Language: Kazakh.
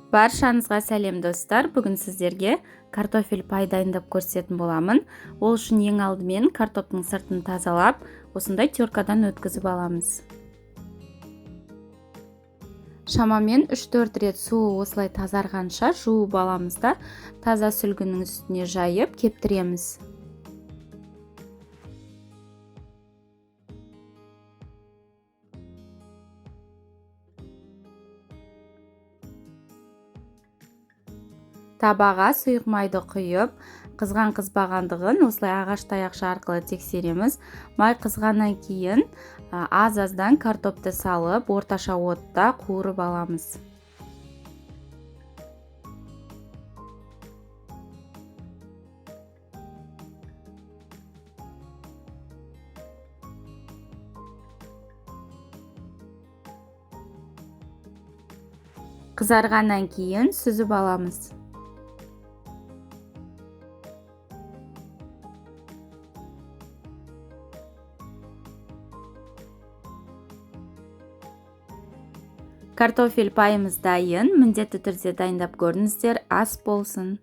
Баршаңызға сәлем, достар! Бүгін сіздерге картофель пай дайындап көрсететін боламын. Ол үшін ең алдымен картоптың сыртын тазалап, осындай теркадан өткізіп аламыз. Шамамен 3-4 рет суы осылай тазарғанша жуып аламыз да, таза сүлгінің үстіне жайып кептіреміз. Табаға сұйық майды құйып, қызған қызбағандығын осылай ағаш таяқша арқылы тексереміз. Май қызғаннан кейін аз-аздан картопты салып, орташа отта қуырып аламыз. Қызарғаннан кейін сүзіп аламыз. Картофель пайымыз дайын, міндетті түрде дайындап көріңіздер, ас болсын.